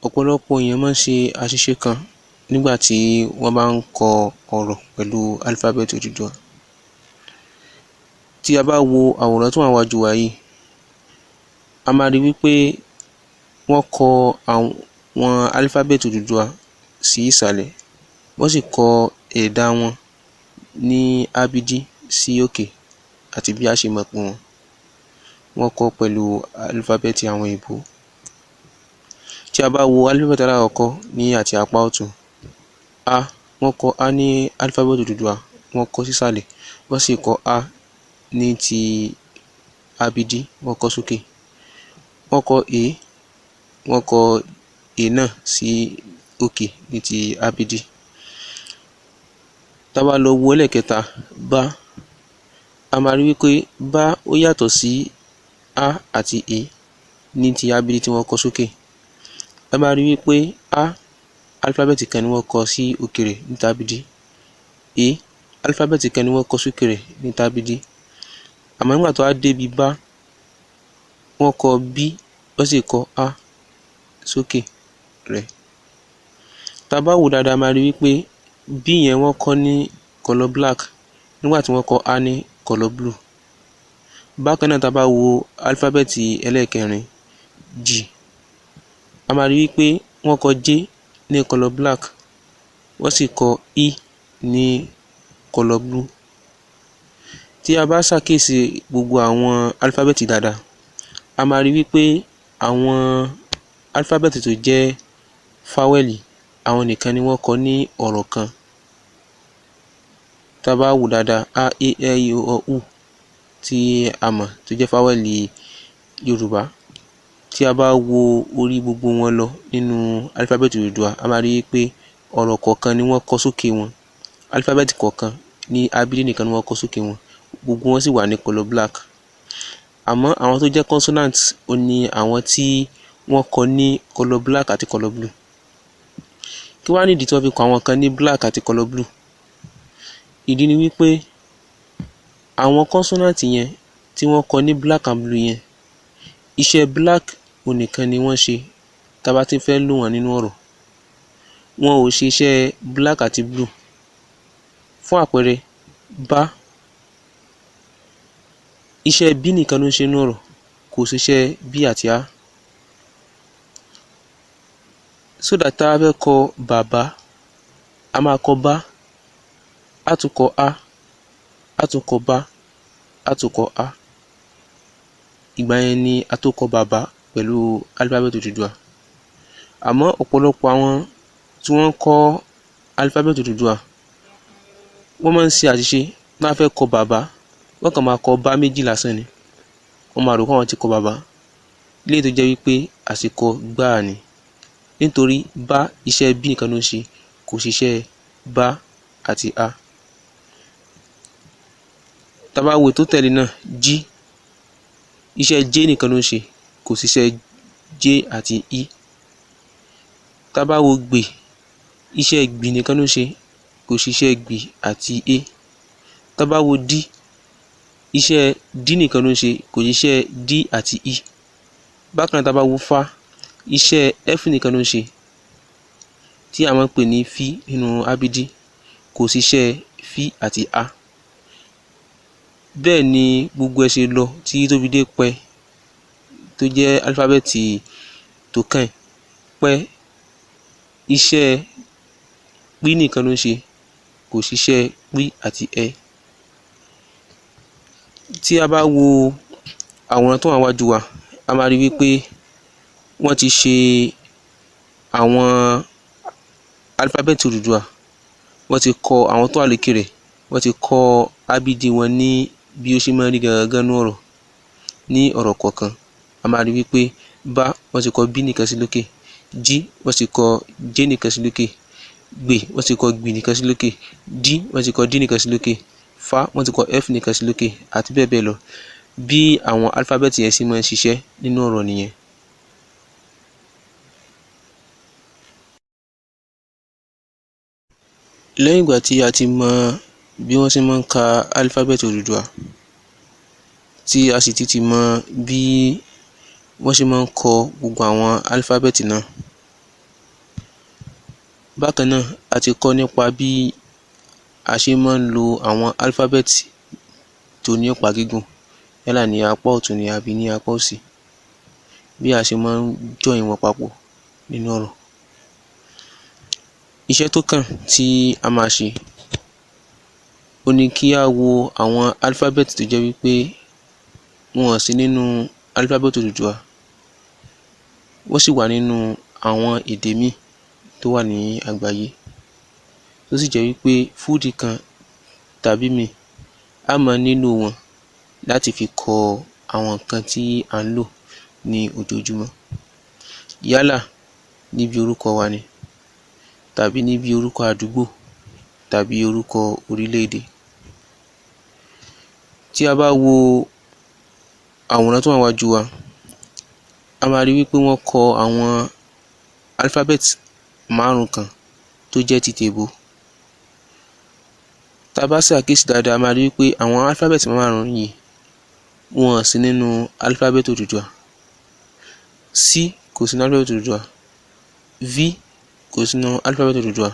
Ọ̀pọ̀lọpọ̀ èèyàn máa ń ṣe àṣìṣe kan nígbà tí wọ́n bá ń kọ ọ̀rọ̀ pẹ̀lú álífábẹ́ẹ̀tì Odùduwà. Tí a bá wo àwòrán tó wà níwájú wa yìí, a máa ri wí pé wọ́n kọ àwọn álífábẹ́ẹ̀tì Odùduwà sí ìsàlẹ̀, wọ́n sì kọ ẹ̀dà wọn ní ábídí sí òkè àti bí a ó ṣe máa pè wọ́n. Wọ́n kọ ọ́ pẹ̀lú álífábẹ́ẹ̀tì àwọn òyìnbó. Tí a bá wo álífábẹ́ẹ̀tì alákọ̀ọ́kọ́ ní àti apá ọ̀tún, A, wọ́n kọ Á ní álífábẹ́ẹ̀tì Odùduwà, wọ́n kọ ọ́ sísàlẹ̀, wọ́n sì kọ Á ní ti ábídí, wọ́n kọ ọ́ sókè. Wọ́n kọ È, wọ́n kọ È náà sí òkè ní ti ábídí. Ta bá lọ wo ẹlẹ́ẹ̀kẹta, Bá, a máa ri wí pé Bá ó yàtọ̀ sí Á àti È ní ti ábídí tí wọ́n kọ sókè. A máa ri wí pé Á, álífábẹ́ẹ̀tì kan ni wọ́n kọ sí òkè rẹ̀ ní ti ábídí, È, álífábẹ́ẹ̀tì kan ni wọ́n kọ sókè rẹ̀ ní ti ábídí, àmọ́ nígbà tó wá débi Bá, wọ́n kọ B, wọ́n sì kọ Á sókè rẹ̀. Ta bá wò ó dáadáa, a máa ri wí pé B yẹn, wọ́n kọ ọ́ ní colour black nígbà tí wọ́n kọ Á ní colour blue. Bákan náà, ta bá wo álífábẹ́ẹ̀tì ẹlẹ́ẹ̀kẹrin, Jì, a máa ri wí pé wọ́n kọ J ní colour black, wọ́n sì kọ I ní colour blue. Tí a bá ṣàkíyèsí gbogbo àwọn álífábẹ́ẹ̀tì dáadáa, a máa ri wí pé àwọn álífábẹ́ẹ̀tì tó jẹ́ fáwẹ́ẹ̀lì, àwọn nìkan ni wọ́n kọ ní ọ̀rọ̀ kan. Ta bá wò ó dáadáa, A, É, Ẹ, Í, Ọ, Ú tí a mọ̀ tó jẹ́ fáwẹ́ẹ̀lì Yorùbá, tí a bá wo orí gbogbo wọn lọ nínú álífábẹ́ẹ̀tì Odùduwà, a máa rí wí pé ọ̀rọ̀ kọ̀ọ̀kan ni wọ́n kọ sókè wọn. Álífábẹ́ẹ̀tì kọ̀ọ̀kan ní ábídí nìkan ni wọ́n kọ sókè wọn, gbogbo wọn sì wà ní colour black. Àmọ́ àwọn tó jẹ́ consonant, òhun ni àwọn tí wọ́n kọ ní colour black àti colour blue. Kí wá nìdí tí wọ́n fi kọ àwọn kan ní black àti colour blue? Ìdí ni wí pé àwọn consonant yẹn tí wọ́n kọ ní black and blue yẹn, iṣẹ́ black òhun nìkan ni wọ́n ṣe tá bá ti fẹ́ lò wọ́n nínú ọ̀rọ̀. Wọn ò ṣiṣẹ́ black àti blue. Fún àpẹẹrẹ, bá, iṣẹ́ B nìkan ló ń ṣe nínú ọ̀rọ̀, kò ṣiṣẹ́ B àti Á. So that tá bá fẹ́ kọ bàbá, a máa kọ bá, á tún kọ á, á tún kọ bá, á tún kọ á. Ìgbà yẹn ni a tó kọ bàbá pẹ̀lú álífábẹ́ẹ̀tì Odùduwà. Àmọ́ ọ̀pọ̀lọpọ̀ àwọn tí wọ́n ń kọ́ álífábẹ́ẹ̀tì Odùduwà, wọ́n máa ń ṣe àṣìṣe. Tán bá fẹ́ kọ bàbá, wọ́n kàn máa kọ bá méjì lásán ni, wọ́n máa rò pé àwọn ti kọ bàbá, léyìí tó jẹ́ wí pé àsìkọ gbáà ni, nítorí bá, iṣẹ́ B nìkan ló ń ṣe, kò ṣiṣẹ́ bá àti á. Ta bá wo èyí tó tẹ̀lé náà, Jí, iṣẹ́ J nìkan ló ń ṣe, kò ṣiṣẹ́ J àti Í. Ta bá wo gbè, iṣẹ́ gbì nìkan ló ń ṣe, kò ṣiṣẹ́ gbì àti é. Ta bá wo dí, iṣẹ́ dí nìkan ló ń ṣe, kò ṣiṣẹ́ dí àti í. Bákan náà, ta bá wo fá, iṣẹ́ f nìkan ló ń ṣe, tí a máa ń pè ní fí nínú ábídí, kò ṣiṣẹ́ fí àti á. Bẹ́ẹ̀ ni gbogbo ẹ̀ ṣe lọ títí tó fi dé pẹ, tó jẹ́ álífábẹ́ẹ̀tì tó kàn. Pẹ, iṣẹ́ pí nìkan ló ń ṣe, kò ṣiṣẹ́ pí àti ẹ. Tí a bá wo àwòrán tó wà níwájú wa, a máa rí wí pé wọ́n ti ṣe àwọn álífábẹ́ẹ̀tì Odùduwà, wọ́n ti kọ àwọn tó wà lókè rẹ̀, wọ́n ti kọ ábídí wọn ní bí ó ṣe máa ń rí gangan nínú ọ̀rọ̀, ní ọ̀rọ̀ kọ̀ọ̀kan. A máa rí wí pé bá, wọ́n ti kọ B nìkan sí lókè, Jí, wọ́n ti kọ J nìkan sí lókè, gbè, wọ́n ti kọ gbì nìkan sí lókè, dí, wọ́n ti kọ D nìkan sí lókè, fá, wọ́n ti kọ F nìkan sí lókè, àti bẹ́ẹ̀ bẹ́ẹ̀ lọ. Bí àwọn álífábẹ́ẹ̀tì yẹn ṣe máa ń ṣiṣẹ́ nínú ọ̀rọ̀ nìyẹn. Lẹ́yìn ìgbà tí a ti mọ bí wọ́n ṣe máa ń ka álífábẹ́ẹ̀tì Odùduwà, tí a sì tún ti mọ bí wọ́n ṣe máa ń kọ gbogbo àwọn álífábẹ́ẹ̀tì náà. Bákan náà, a ti kọ́ nípa bí a ṣe máa ń lo àwọn alphabet tó ní ọ̀pá gígùn, yálà ní apá ọ̀tún ni àbí ní apá òsì, bí a ṣe máa ń join wọn papọ̀ nínú ọ̀rọ̀. Iṣẹ́ tó kàn tí a máa ṣe òhun ni kí á wo àwọn alphabet tó jẹ́ wí pé wọn ò sí nínú alphabet Odùduwà, wọ́n sì wà nínú àwọn èdè míì tó wà ní àgbáyé, tó sì jẹ́ wí pé fún ìdí kan tàbí ìmíì, a ó máa nílò wọn láti fi kọ àwọn nǹkan tí à ń lò ní ojoojúmọ́, yálà níbi orúkọ wa ni tàbí níbi orúkọ àdúgbò tàbí orúkọ orílẹ̀-èdè. Tí a bá wo àwòrán tó wà níwájú wa, a máa ri wí pé wọ́n kọ àwọn alphabet márùn-ún kan tó jẹ́ ti tèèbó. Tá a bá ṣàkíyèsí dáadáa, a máa ri wí pé àwọn alphabet márààrún yìí, wọn ò sí nínú alphabet Odùduwà. C kò sí nínú alphabet Odùduwà, V kò sí nínú alphabet Odùduwà,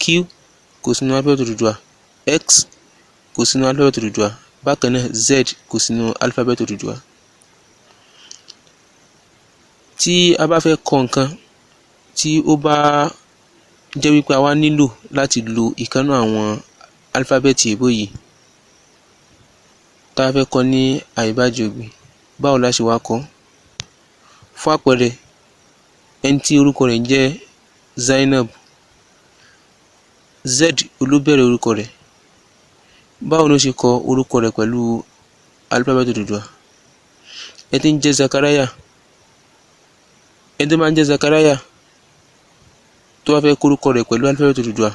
Q kò sí nínú alphabet Odùduwà, X kò sí nínú alphabet Odùduwà, bákan náà Z kò sí nínú alphabet Odùduwà. Tí a bá fẹ́ kọ nǹkan tí ó bá jẹ́ wí pé a wá nílò láti lo ìkan nínú àwọn alphabet èèbó yìí, tá a bá fẹ́ kọ ọ́ ní àyíbájìogbè, báwo la á ṣe wá kọ ọ́? Fún àpẹẹrẹ, ẹni tí orúkọ rẹ̀ ń jẹ́ Zainab, Z ló bẹ̀rẹ̀ orúkọ rẹ̀. Báwo ni ó ṣe kọ orúkọ rẹ̀ pẹ̀lú alphabet Odùduwà? Ẹni tí ń jẹ́ Zachariah, ẹni tó bá ń jẹ́ Zachariah tó bá fẹ́ kọ orúkọ rẹ̀ pẹ̀lú alphabet Odùduwà,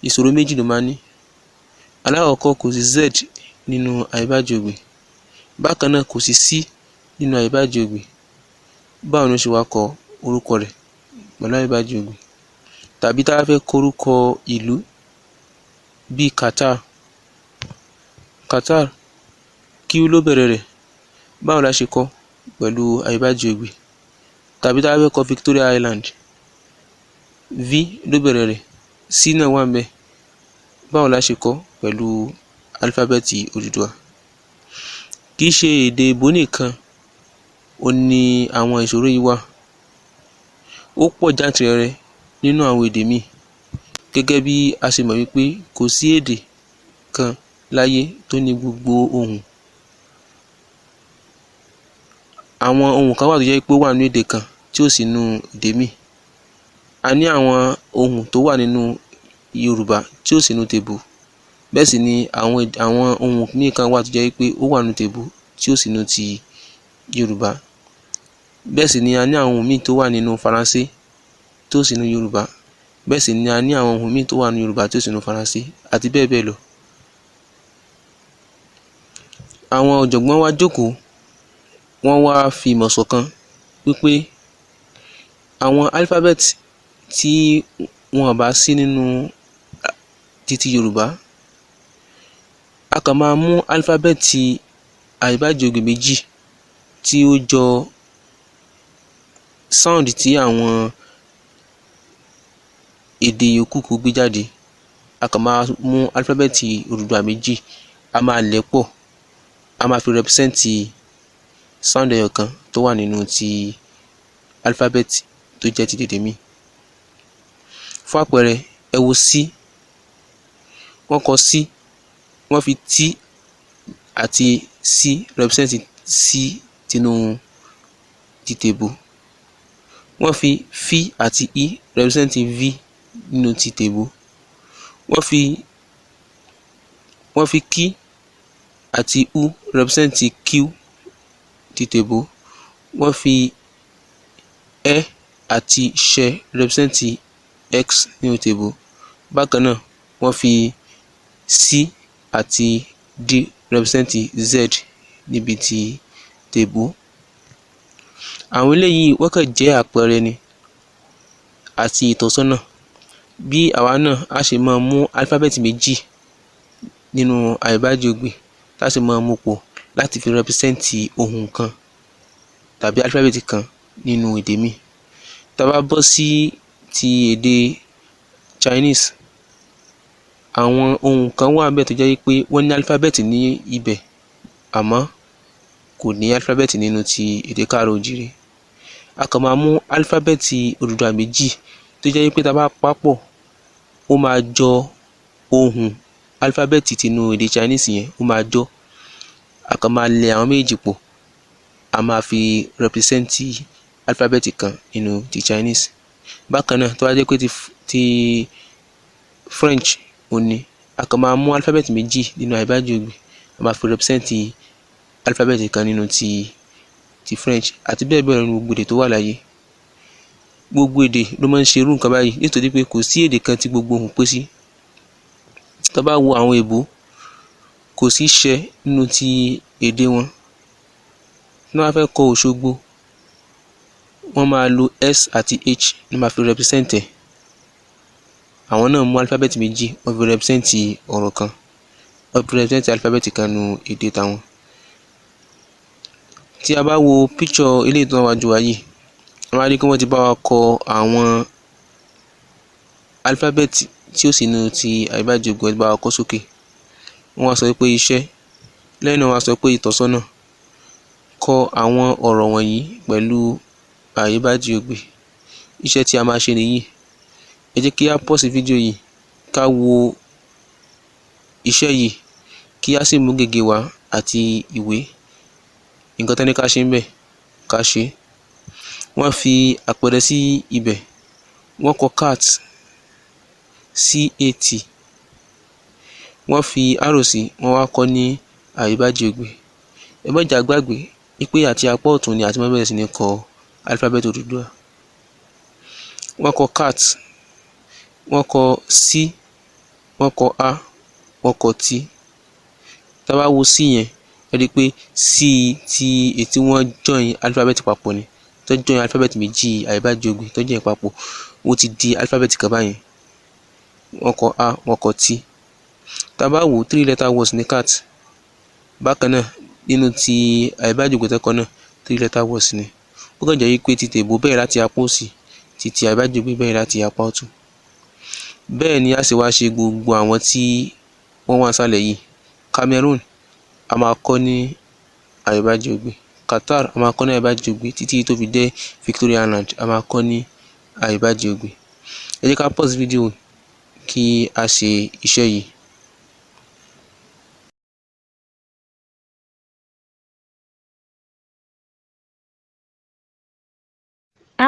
ìṣòro méjì ló máa ní. Alákọ̀ọ́kọ́, kò sí Z nínú àyíbájìogbè, bákan náà kò sí C nínú àyíbájìogbè. Báwo ni ó ṣe wá kọ orúkọ rẹ̀ pẹ̀lú àyíbájìogbè? Tàbí tá bá fẹ́ kọ orúkọ ìlú bíi Qatar, Qatar, Q ló bẹ̀rẹ̀ rẹ̀, báwo la ṣe kọ ọ́ pẹ̀lú àyíbájìogbè? Tàbí tá bá fẹ́ kọ Victoria Island, V ló bẹ̀rẹ̀ rẹ̀, C náà wà ńbẹ̀, báwo la ṣe kọ ọ́ pẹ̀lú alphabet Odùduwà? Kì í ṣe èdè èèbó nìkan òhun ni àwọn ìṣòro yìí wà, ó pọ̀ jáǹtìrẹrẹ nínú àwọn èdè míì, gẹ́gẹ́ bí a ṣe mọ̀ wí pé kò sí èdè kan láyé tó ní gbogbo ohùn. Àwọn ohùn kan wà tó jẹ́ pé ó wà nínú èdè kan tí ò sí nínú èdè míì. A ní àwọn ohùn tó wà nínú Yorùbá tí ò sí nínú tèèbó, bẹ́ẹ̀ sì ni àwọn ohùn míì kan wà tó jẹ́ pé ó wà nínú tèèbó tí ò sí nínú ti Yorùbá. Bẹ́ẹ̀ sì ni a ní àwọn ohùn míì tó wà nínú Faransé tí ò sí nínú Yorùbá, bẹ́ẹ̀ sì ni a ní àwọn ohùn míì tó wà nínú Yorùbá tí ò sí nínú Faransé, àti bẹ́ẹ̀ bẹ́ẹ̀ lọ. Àwọn ọ̀jọ̀gbọ́n wá jókòó, wọ́n wá fi ìmọ̀ ṣọ̀kan wí pé àwọn alphabet tí wọn ò bá sí nínú titi Yorùbá, a kàn máa mú alphabet àyíbájìogbè méjì tí ó jọ sound tí àwọn èdè yòókù kó gbé jáde, a kàn máa mú alphabet Odùduwà méjì, a máa lẹ̀ ẹ́ pọ̀, a máa fi represent sound ẹyọ kan tó wà nínú ti alphabet tó jẹ́ ti èdè míì. Fún àpẹẹrẹ, ẹ wo C, wọ́n kọ C, wọ́n fi T àti C represent C tinú ti tèèbó, wọ́n fi F àti E represent V nínú ti tèèbó, wọ́n fi Q àti U represent Q ti tèèbó, wọ́n fi Ẹ àti Ṣ represent X nínú tèèbó, bákan náà wọ́n fi C àti D represent Z níbi ti tèèbó. Àwọn eléyìí wọ́n kàn jẹ́ àpẹẹrẹ ni àti ìtọ́sọ́nà bí àwa náà á ṣe máa mú alphabet méjì nínú àyíbájìogbè, tá ṣe máa mú pọ̀ láti fi represent ohùn kan tàbí alphabet kan nínú èdè míì. Tá bá bọ́ sí ti èdè Chinese, àwọn ohùn kan wà ńbẹ̀ tó jẹ́ wípé wọ́n ní álífábẹ́ẹ̀tì ní ibẹ̀, àmọ́ kò ní álífábẹ́ẹ̀tì nínú ti èdè káàárọ̀ oòjíire. A kàn máa mú álífábẹ́ẹ̀tì Odùduwà méjì tó jẹ́ wípé tá a bá pa á pọ̀, ó máa jọ ohùn álífábẹ́ẹ̀tì tinú èdè Chinese yẹn, ó máa jọ́. A kàn máa lẹ àwọn méjèèjì pọ̀, a máa fi represent álífábẹ́ẹ̀tì kan nínú ti Chinese. Bákan náà, tó bá jẹ́ pé ti French òun ni, a kàn máa mú álífábẹ́ẹ̀tì méjì nínú àyíbájì-ògbè, a máa fi represent álífábẹ́ẹ̀tì kan nínú ti French, àti bẹ́ẹ̀ bẹ́ẹ̀ lọ nínú gbogbo èdè tó wà láyé. Gbogbo èdè ló máa ń ṣe irú nǹkan báyìí, nítorí pé kò sí èdè kan tí gbogbo ohùn pé sí. Tá bá wo àwọn èèbó, kò sí ṣẹ nínú ti èdè wọn. Tí wọ́n bá fẹ́ kọ Òṣogbo, wọ́n máa lo S àti H ní máa fi represent ẹ̀. Àwọn náà mú álífábẹ́ẹ̀tì méjì, wọ́n fi represent ọ̀rọ̀ kan, wọ́n fi represent álífábẹ́ẹ̀tì kan nínú èdè tàwọn. Tí a bá wo picture eléyìí tó wà níwájú wa yìí, a máa rí pé wọ́n ti bá wa kọ àwọn álífábẹ́ẹ̀tì tí ò sí nínú ti àyíbájì-ògbè, wọ́n ti bá wa kọ́ sókè. Wọ́n wá sọ pé iṣẹ́, lẹ́yìn náà wọ́n wá sọ pé ìtọ́sọ́nà: kọ àwọn ọ̀rọ̀ wọ̀nyí pẹ̀lú àyíbájì-ògbè. Iṣẹ́ tí a máa ṣe nìyí. Ẹ jẹ́ kí á pause fídíò yìí, ká wo iṣẹ́ yìí, kí á sì mú gègé wá àti ìwé. Nǹkan tán ní ká ṣe ńbẹ̀, ká ṣe é. Wọ́n fi àpẹẹrẹ sí ibẹ̀. Wọ́n kọ cat, C-A-T, wọ́n fi arrow sí, wọ́n wá kọ ní àyíbájì-ògbè. Ẹ má jẹ́ á gbàgbé wípé àti apá ọ̀tún ni a ti máa bẹ̀rẹ̀ sí ní kọ álífábẹ́ẹ̀tì Odùduwà. Wọ́n kọ cat, wọ́n kọ C, wọ́n kọ A, wọ́n kọ T. Tá bá wo C yẹn, ẹ rí i pé C ti èyí tí wọ́n join álífábẹ́ẹ̀tì papọ̀ ni, tó join álífábẹ́ẹ̀tì méjì àyíbájì-ògbè, tó join papọ̀, ó ti di álífábẹ́ẹ̀tì kan báyẹn. Wọ́n kọ A, wọ́n kọ T. Tá bá wò ó, three letter words ní cat. Bákan náà, nínú ti àyíbájì-ògbè tán kọ náà, three letter words ni. Ó kàn jẹ́ wípé ti tèèbó bẹ̀rẹ̀ láti apá òsì, ti àyíbájì-ògbè bẹ̀rẹ̀ láti apá ọ̀tún. Bẹ́ẹ̀ ni a ṣe wá ṣe gbogbo àwọn tí wọ́n wà nísàlẹ̀ yìí. Cameroon, a máa kọ́ ní àyíbájì-ògbè. Qatar, a máa kọ́ ní àyíbájì-ògbè, títí tó fi dé Victoria Island, a máa kọ́ ní àyíbájì-ògbè. Ẹ jẹ́ ká pause fídíò kí a ṣe iṣẹ́ yìí.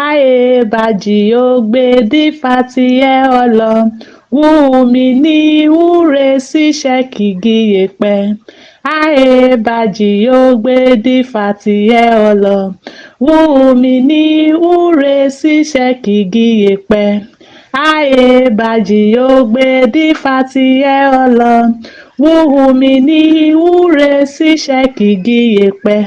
Ae bàjì-ògbè dífá tiẹ̀ ọlọ wùmí ní wúre síṣẹ́ kìgìyèpẹ̀. Ae bàjì-ògbè dífá tiẹ̀ ọlọ wùmí ní wúre síṣẹ́ kìgìyèpẹ̀. Ae bàjì-ògbè dífá tiẹ̀ ọlọ wùmí ní wúre síṣẹ́ kìgìyèpẹ̀.